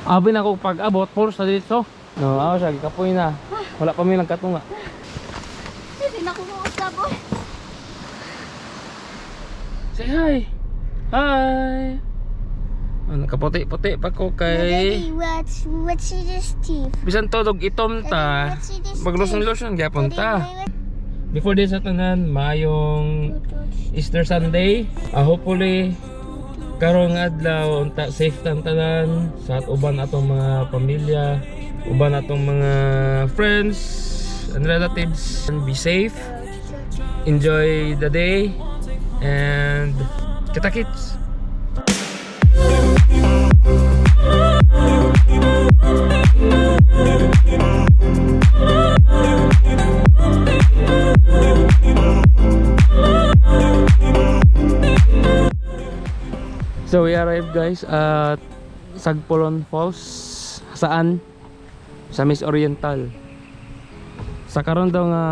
Abi na ko pag-abot, force na dito. No, ako siya, gikapoy na. Wala pa mi nagkatunga. Hindi na ko mausap, oy. Say hi. Hi. Ano, kaputi-puti pa ko kay Daddy, what's in this teeth? Bisan todo og itom ta. Daddy, what's in this Maglotion-lotion gyapon Daddy, ta. Before this sa tanan, maayong Easter Sunday. Hopefully karong adlaw unta safe tang tanan sa uban atong mga pamilya, uban atong mga friends and relatives. And be safe. Enjoy the day and kita kits. So we arrived, guys, at Sagpolon Falls. Saan? Sa Miss Oriental. Sa karon daw nga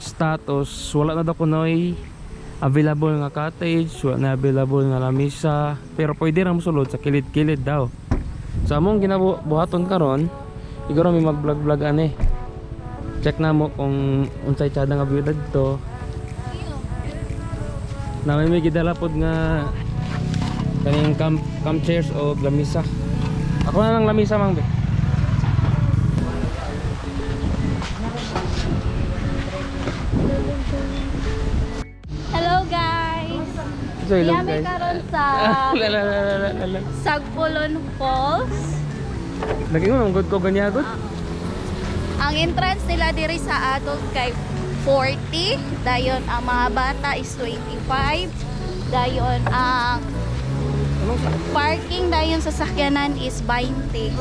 status, wala na daw kunoy available nga cottage, wala na available nga lamisa, pero pwede ra mosulod sa kilid-kilid daw. So among ginabuhaton karon, siguro may mag-vlog-vlog ani. Check na mo kung unsay tsada nga view didto. Na may gidala pod nga kaning camp chairs o lamisa. Ako na lang lamisa, mang be. Hello, guys. So hello, Yami guys. karon sa La la la la la la. Sagpolon Falls. Lagi mo good ko ganyagod. Ang entrance nila diri sa adult kay 40, dayon ang mga bata is 25, dayon ang Anong sa? parking dayon sa sakyanan is 20.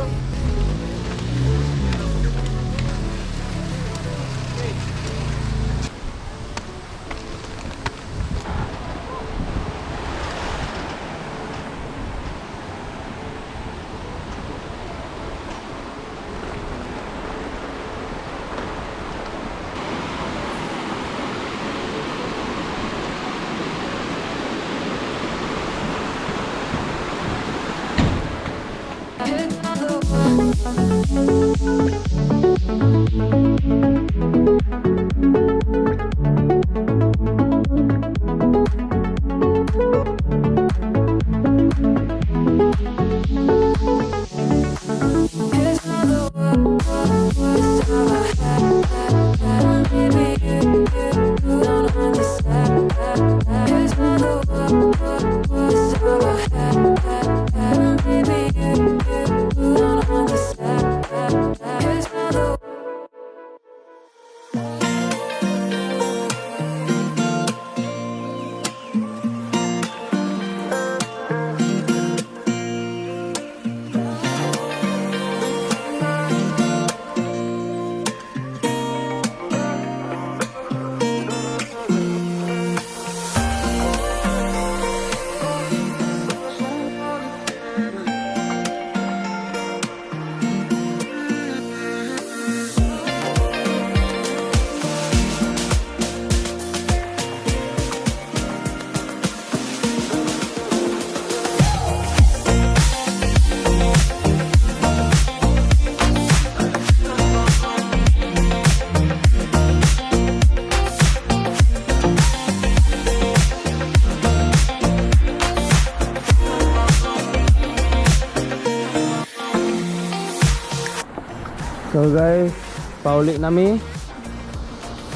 So guys, pauli nami.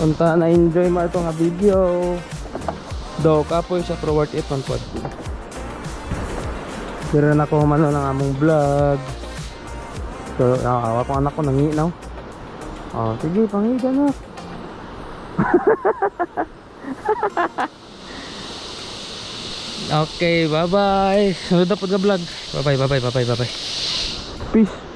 Unta na enjoy mo itong nga video. Do kapoy siya pero worth it man pod. Pero na ko humano ng among vlog. So, awa kong anak ko nanginaw. Oh, sige, pangiga na. Okay, bye-bye. Sunod na po nga vlog. Bye-bye, bye-bye, bye-bye, bye-bye. Peace.